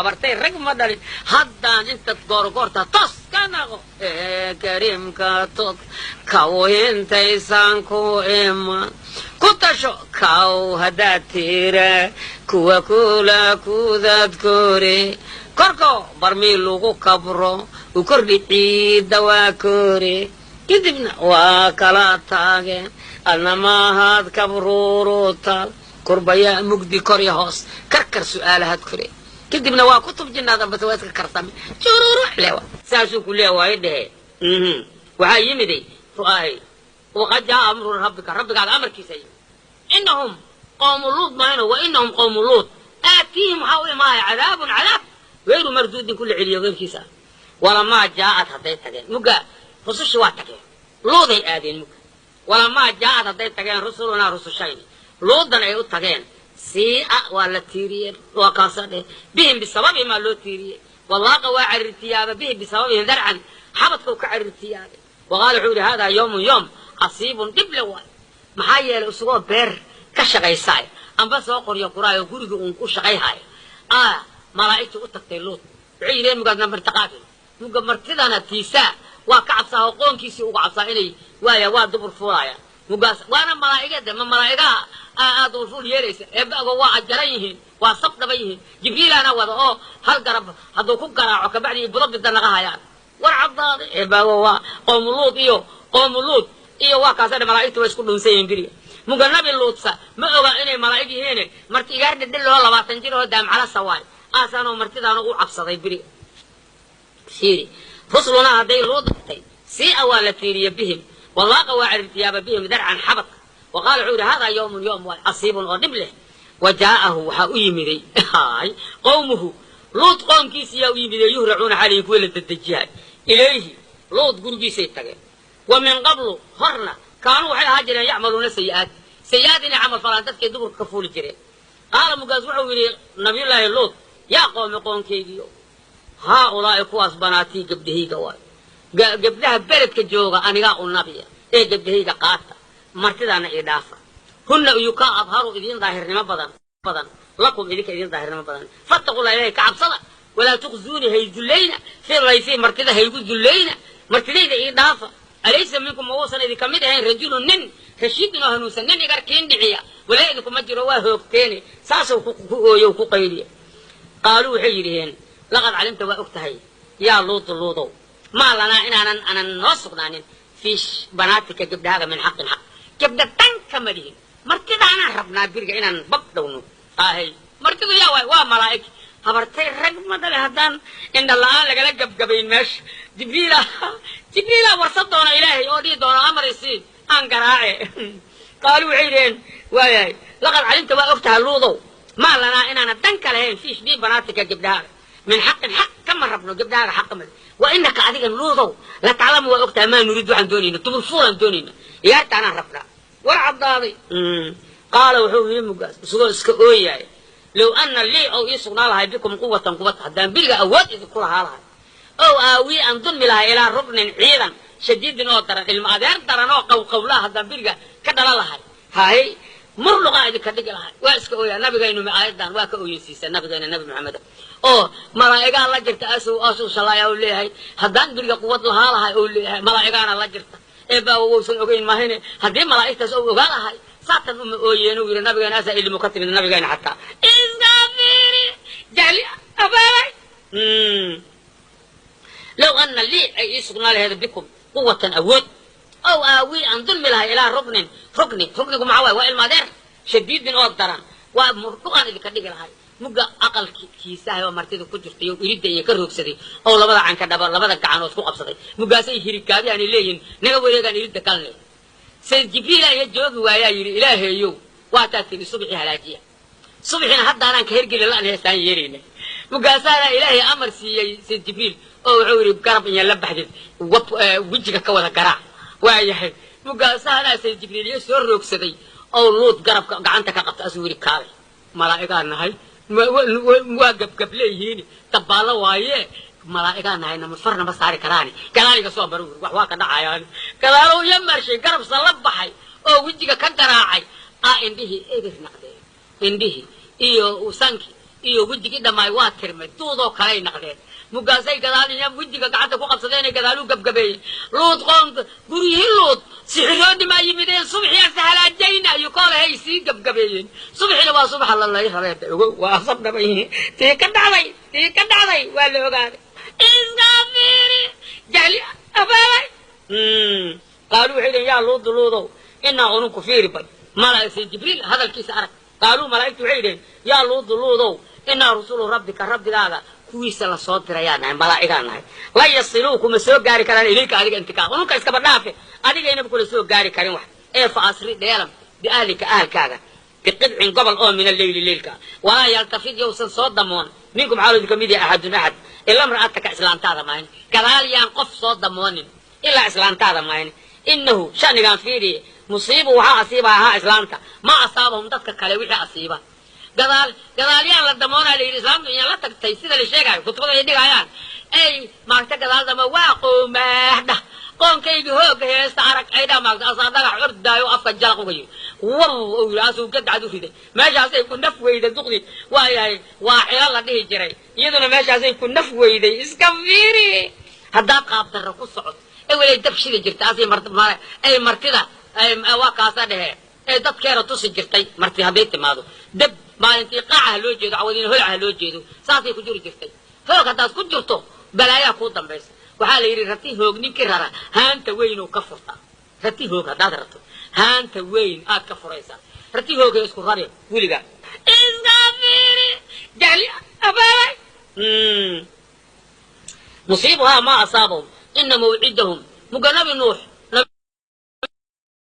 Abartay rag ma dhalin. Haddaan intaad goorgoorta toos ka naqo ee kariimka tod kawintaysaan ku iman ku tasho kaw haddaad tira kuwa kula kudaad kore korko barmii lagu kabro u kordhi ciidda waa kore, kadibna waa kala taageen. Adna maahaad kabruurutal kurbayaa mugdi kor iyo hoos karkar su'aalahaad kore, kadibna waa kutub jinnaad ambase waa iska karsame jururuc lewa saasuu ku leeya waayo dhehe. Waxaa yimiday ru'aahay waqad jaa amru rabbika, rabbigaada amarkiisa yimid. Inahum qowmu Luud maayno wa inahum qowmu Luud aatiihim waxaa u imaaya cadaabun cadaab gayru marduudin kula celiyo geyrkiisa. Walamaa jaa'ad hadday tageen mugga rusushi waa tageen, Luuday aadeen mugga. Walamaa jaa'ad hadday tageen rusulunaa rusushayni Luudan ay u tageen, sii'a waa la tiiriyeen, waa kaasa dheh bihim bisababihim aa loo tiiriyey. Walaaqa waa carirtiyaaba bihim bisababihim darcan xabadkau ka carirtiyaabay. Waqaala wuxuu yidhi haadaa yawmun yowm casiibun dhib le waay. Maxaa yeelay isagoo beer ka shaqaysaay amba soo qoryo quraayo guriga uun ku shaqayhayo a malaa'igtii u tagtay Luud. Waxay yidheen mugaasna martiqaadi muga martidana tiisaa waa ka cabsaa oo qoonkiisii uga cabsaa inay waaya waa dubur fuulaaya mugaas waana malaa'igada ma malaa'igaha aa dubur fuul yeelaysa eebaago waa ajaran yihiin, waa sab dhaban yihiin. Jibriilaana wada oo hal garab hadduu ku garaaco kabacdi budo bida naga hayaan war caddaaday. Eebaago waa qoomu Luud iyo qoomu Luud iyo waa kaasa dhe malaa'igtu waa isku dhunsan yihiin beriga. Muga nabi Luudsa ma oga inay malaa'ig yihiin, marti igaar dhedheloo 20 jir oo daamcala sawaay aasaanoo martidaana u cabsaday beriga. Fiiri rusulunaa hadday Luud tagtay, sii'a waa la tiiriye bihim, walaaqa waa carirtiyaaba bihim darcan xabadka. Wa qaala wuxuu yidhi haadaa yawmun yowm waay casiibun oo dhib leh. Wa jaa'ahu waxaa u yimiday qowmuhu Luud qoomkiisiyaa u yimiday yuhracuuna xalayhi kuwa la dedejiyahay ilayhi Luud gurigiisay tageen. Wa min qablu horna kaanuu waxay ahaa jireen yacmaluuna sayi'aat, sayi'aad inay camal falaan dadkay duburka ka fuuli jireen. Qaala mugaas wuxuu yidhi nabiyullaahi Luud yaa qoomi qoonkaygiyo haa ulaa'i kuwaas banaatii gabdhahayga waayo, gabdhaha beledka jooga anigaa u nabiya ee gabdhahayga qaata, martidaana ii dhaafa. Hunna uyukaa adharu idiin daahirnimo badan badan lakum idinka idiin daahirnimo badan. Fattaqullah ilahay ka cabsada, walaa tuqzuuni hay dullayna fi layfi martida haygu dullayna, martidayda ii dhaafa. Alaysa minkum ma uusan idinka mid ahayn rajulun nin rashiidun oo hanuunsan, nin igarkiin dhiciya walaa idinkuma jiro, waa hoogteene saasuu ku ooyo ku qayliya. Qaaluu waxay yidhiheen laqad calimta waa og tahay yaa Luudu Luudow maa lanaa inaanan anan noo sugnaanin fii banaatika gabdhahaaga min xaqin xaq gabdha dhan kama lihin, martidaanaan rabnaa biriga inaan bab dhowno. Ahay martidu yaa waay waa malaa'ig. Habartay rag ma dhale haddaan indha la'aan lagala gabgabayn meesha. Jibriila Jibriila warsan doona ilaahay oo dhihi doona amar isii aan garaace. Qaaluu waxay yidhaheen waayahay laqad calimta waa og tahay Luudow maa lanaa inaana dan ka lahayn fiish bii banaatika gabdhahaaga min xaqin xaq kama rabno gabdhahaaga xaq kama. Wa inaka adiga Luudow la taclamu waa og tahay maa nuriid waxaan doonayna dubur fuulaan doonayna iyaartaanaan rabnaa war caddaaday. Qaala wuxuu yidhi mugaas isagoo iska ooyaaya low ana lii ow ii sugnaa lahay bikum quwatan quwad haddaan beriga awood idinku lahaa lahay ow aawii aan dulmi lahay ilaa ruknin ciidan shadiidin oo daran ilma adeer daran oo qawqawlaa haddaan beriga ka dhala lahay hay murluqaa idinka dhigi lahay. Waa iska ooyaa nabigaynu aayadan waa ka ooyeysiisa nabigeena nabi Maxamed oo malaa'igaa la jirta asow asow shalaaya uu leeyahay haddaan beriga quwad lahaa lahay uu leeyahay malaa'igaana la jirta ee baawa wousan ogeyn maahine haddii malaa'igtaas ou ogaa lahay saatan uma ooyeen uu yidhi nabigeena asaa ilmu ka timid nabigeena xataa iska fiiri jahli abaalay. Low ana lii ay ii sugnaa laheed bikum quwatan awood ow aawii aan dulmi lahay ilaa ruknin rukni ruknigu maxaa waay waa ilma adeer shadiidin oo daran waa murduqaan idinka dhigi lahay. Mugga aqalkiisahay oo martida ku jirtay oo iridda iyo ka roogsaday oo labada canka dhaba labada gacanood ku qabsaday muggaasay hirikaadiyaanay leeyihin naga wareegaan iridda kalne. Sayid Jibriila iyo joogi waayaa yidhi ilaahayow waataa tiri subxii halaajiya subxina haddaanaan ka hergeli la'an heestaan yeelayna. Mugaasaana ilaahay amar siiyey sayid Jibriil oo wuxuu yidhi garab inya la baxdid wab wejiga ka wada garaac waayahay. Mugaasaana sayid Jibriil iyo soo roogsaday oo Luud garabka gacanta ka qabta asuu yidhi kaalay malaa'igaa nahay waa gabgab leeyihiin dabaallo waaye malaa'igaa nahay nama farna ma saari karaani gadaaliga soo maro wax waa ka dhacayaan gadaalow iyo marshay garabsa la baxay oo wejiga ka garaacay aa indhihii eber naqdeen indhihii iyo sankii Iyo wejigii dhammaay waa tirmay, duudoo kalay naqdeen. Mugaasay gadaal wejiga gacanta ku qabsadeenay gadaalu gabgabeeyey. Luud qoomka guryihii Luud sixiroodni maa yimideen. Subxii asahalaajayna iyo koolahay sii gabgabeeyeen. Subxina waa subaxa lalay rabeeda ogo, waa sabdhabay. Tii ka dhacday, tii ka dhacday waa la ogaaday. Iska fiiri jahli abaabay. Qaaluu waxay dhaheen: yaa Luudu, Luudow, inaa ununku fiiri bal malaa'igta Jibriil hadalkiisa arag. Qaaluu malaa'igtu waxay dhaheen: yaa Luudu, Luudow, inaa rusulu rabbika, rabbigaaga kuwiisa la soo dirayaa nahay, malaa'igaa nahay. La yasiluu, kuma soo gaari karaan, ilayka adiga intikaa, ununka iskaba dhaafe, adigaynaba kula soo gaari karin wax. Ee fa asri, dheelam, biahlika, ahalkaaga, biqidcin, gobol oo min alleyli, leylka. Walaa yaltafid, yowsan soo damoon, minkum, xaaloodu kamid yahay, axadun axad, ila imra'ataka, islaantaada maahin. Gadaal yaan qof soo damoonin ilaa islaantaada maahin. Inahu shanigaan fiiriye, musiibu waxaa asiiba ahaa islaanta ma asaabahum, dadka kale wixii asiiba. Gadaal gadaalyaan la damoonaa la yidhi. Islaamtu iyaan la tagtay sida la sheegaayo, kutubada ay dhigayaan ay maagta gadaal dama waa qoomaah dhah, qoonkaygi hooga heesta arag ay dha maagta asaa dhagax ordaayo, afka jalaq uga yiri, waw uu yidhi, asuu gadcad u riday. Meeshaasay ku naf weyday duqdi. Waayahay, waa xilo la dhihi jiray iyaduna, meeshaasay ku naf weyday. Iska fiiri haddaad qaabdarra ku socoto. Ewelay dab shidi jirta asay ay martida waa kaasa dhehe ee dadkeena tusi jirtay. Marti hadday timaado, dab maalintii qaaca ha loo jeedo, cawadiina holca ha loo jeedo, saasay ku jiri jirtay. Hoog haddaad ku jirto, balaayaa kuu dambaysa. Waxaa la yidhi: rati hoog ninkii rara haanta weyn ka furta. Rati hoog haddaad rarto, haanta weyn aad ka furaysaa. Rati hoogay isku rari weligaa. Iska fiiri jahli abaabay. Musiibuhaa maa asaabahum, ina mawcidahum muga nabi Nuux.